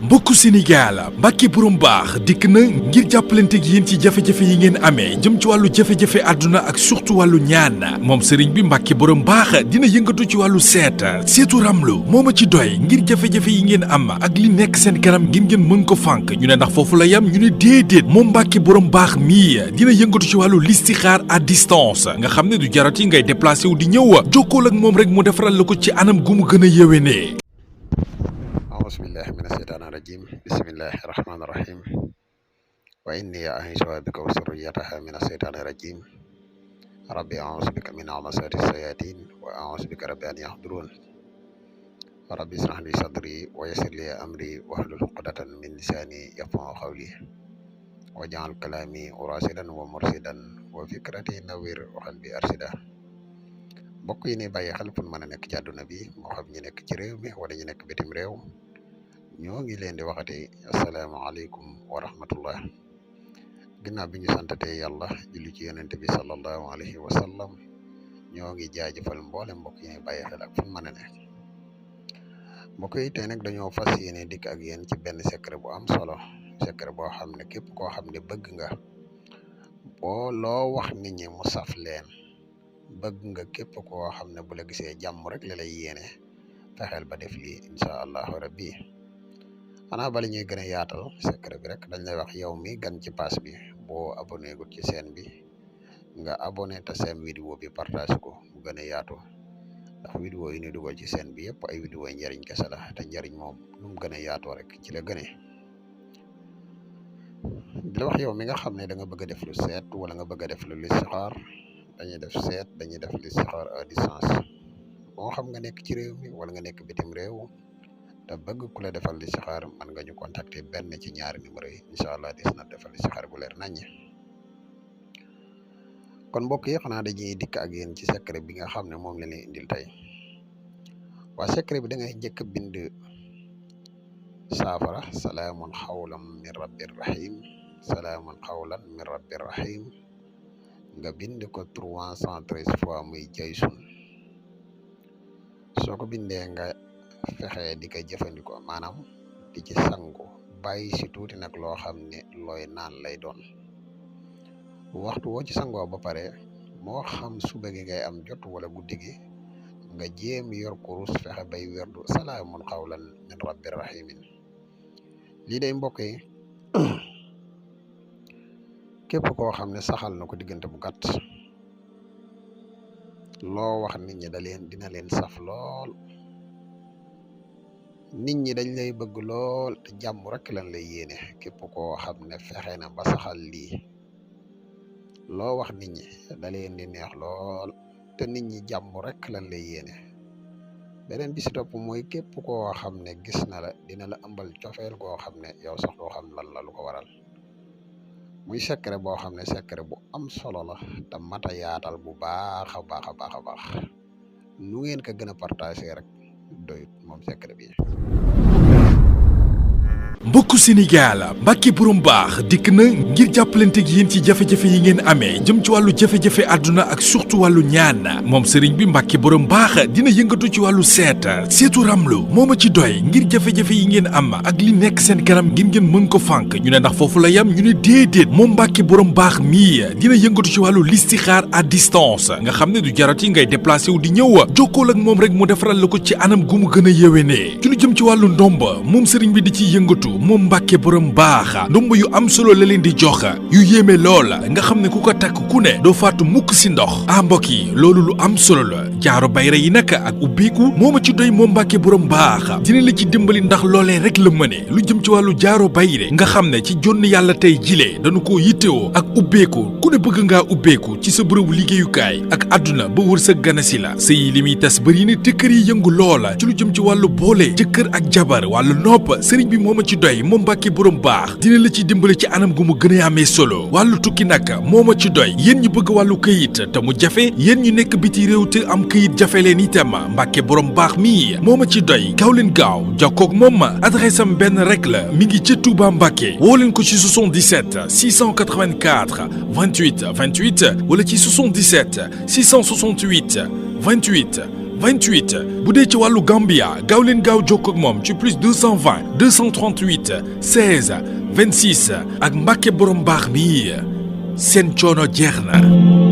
mbokku Sénégal Mbacke borom baax dikk na ngir jàppalanteeg yéen ci jafe-jafe yi ngeen amee jëm ci wàllu jafe-jafe àdduna ak surtout wàllu ñaan moom sëriñ bi Mbacke borom baax dina yëngatu ci wàllu seetu ramlu moo ma ci doy ngir jafe-jafe yi ngeen am ak li nekk seen kanam ngeen mën ko fànk ñu ne ndax foofu la yam ñu ne déedéet moom Mbacke borom baax mii dina yëngatu ci wàllu listixaar à distance nga xam ne du jarati ngay déplacé wu di ñëw jokkool ak moom rek mu defaral la ko ci anam gu mu gën a yéwénee. Bismillahi mina sheytaani rajim bismillahi rahmaani rahim wa inni u'iizuha bika wa zurriyyataha mina sheytaani rajim rabbi a'uuzu bika min hamazaati shayaatiin wa a'uuzu bika rabbi an yahduruun rabbi ishrah li sadri wa yassir li amri wahlul uqdatan min lisaani yafqahu qawli waj'al kalaami raashidan wa murshidan wa fikrati nawwir wa qalbi arshida. mbokk yi ni bàyyi xel fu mën a nekk ci àdduna bi moo xam ñu nekk ci réew mi wala ñu nekk bitim réew ñoo ngi leen di waxati asalaamaaleykum wa rahmatullah ginnaaw bi ñu santatee yàlla julli ci yonente bi sallallahu alayhi wa sallam ñoo ngi jaajëfal mboole mbokk yi bàyyi xel ak fu mën a nekk mbokk yi tey nag dañoo fas yéene dikk ak yéen ci benn secret bu am solo secret boo xam ne képp koo xam ne bëgg nga boo loo wax nit ñi mu saf leen bëgg nga képp koo xam ne bu la gisee jàmm rek la lay yéene fexeel ba def lii incha allahu rabbi xanaa bala ñuy gën a yaatal secret bi rek dañ lay wax yow mi gan ci pass bi boo abonné gut ci chaîne bi nga abonné te seen vidéo bi partage ko mu gën a yaatu ndax vidéo yi ñu dugal ci chaîne bi yëpp ay vidéo njariñ kese la te njariñ moom nu mu gën a yaatoo rek ci la gënee di la wax yow mi nga xam ne da nga bëgg a def lu seet wala nga bëgg a def lu listixaar dañuy def seet dañuy def listixaar à distance moo xam nga nekk ci réew mi wala nga nekk bitim réew te bëgg ku la defal listixaar mën nga ñu contacter benn ci ñaari numéro yi incha allah des na defal listixaar bu leer naññ. kon mbokk yi xanaa dañuy dikk ak yéen ci secret bi nga xam ne moom la leen indil tey waa secret bi da ngay njëkk bind saafara salaamun xawlan min rabbir rahim salaamun xawlan min rabbir rahim nga bind ko 313 fois muy jaysun soo ko bindee nga fexe di ko jëfandikoo maanaam di ci sangu bàyyi si tuuti nag loo xam ne looy naan lay doon waxtu woo ci sangoo ba pare moo xam suba gi ngay am jot wala guddi gi nga jéem yor kurus fexe bay werdu salaamun xawlan min rabbir rahimin lii day mbokk yi képp koo xam ne saxal na ko diggante bu gàtt loo wax nit ñi dina leen saf lool nit ñi dañ lay bëgg lool te jàmm rek lan lay yéene képp koo xam ne fexe na ba saxal lii loo wax nit ñi da leen di neex lool te nit ñi jàmm rek lan lay yéene beneen bi si topp mooy képp koo xam ne gis na la dina la ëmbal cofeel koo xam ne yow sax doo xam lan la lu ko waral muy secret boo xam ne secret bu am solo la te mata yaatal bu baax a baax a baax a baax nu ngeen ko gën a partagé rek doyut moom secret bi. mbokku Sénégal Mbacke borom baax dikk na ngir jàppalanteeg yéen ci jafe-jafe yi ngeen amee jëm ci wàllu jafe-jafe àdduna ak surtout wàllu ñaan moom sëriñ bi Mbacke borom baax dina yëngatu ci wàllu seetu ramlu moo ma ci doy ngir jafe-jafe yi ngeen am ak li nekk seen kanam ngeen mën ko fànk ñu ne ndax foofu la yam ñu ne déedéet moom Mbacke borom baax mii dina yëngatu ci wàllu listixaar à distance nga xam ne du jarati ngay déplacé wu di ñëw jokkool ak moom rek mu defaral la ko ci anam gu mu gën a yéwénee ci lu jëm ci wàllu ndomba moom sëriñ bi di ciy yëngatu moom Mbacke borom baax ndomb yu am solo la leen di jox yu yéeme lool nga xam ne ku ko takk ku ne doo faatu mukk si ndox mbokk yi loolu lu am solo la jaaro bayra yi nag ak ubbeeku moo ma ci doy moom Mbacke borom baax dina la ci dimbali ndax loolee rek la mëne lu jëm ci wàllu jaaro bayre nga xam ne ci jonn yàlla tey jilee dañu ko yittewoo ak ubbeeku ku ne bëgg ngaa ubbeeku ci sa bërëbu liggéeyukaay ak àdduna ba wër sa ganasi la sëy li muy tas bëri na te kër yi yëngu loola ci lu jëm ci wàllu boole jëkkër ak jabar wàllu nopp sëriñ bi moo ma ci doy moom Mbacke borom baax dina la ci dimbale ci anam gu mu gën a amee solo wàllu tukki nag moo ma ci doy yéen ñu bëgg wàllu këyit te mu jafe yéen ñu nekk biti réew te am këyit jafe leen itam Mbacke borom baax mii moo ma ci doy gaaw leen gaaw jokkoog moom adresse am benn rek la mi ngi ca Touba Mbacke woo leen ko ci 77 684 28 28 wala ci 77 668 28 28 bu dee ci wàllu Gambia gaaw leen gaaw jokkoo ak moom ci plus 220 238 16 26 ak Mbàkke borom baax mi seen coono jeex na.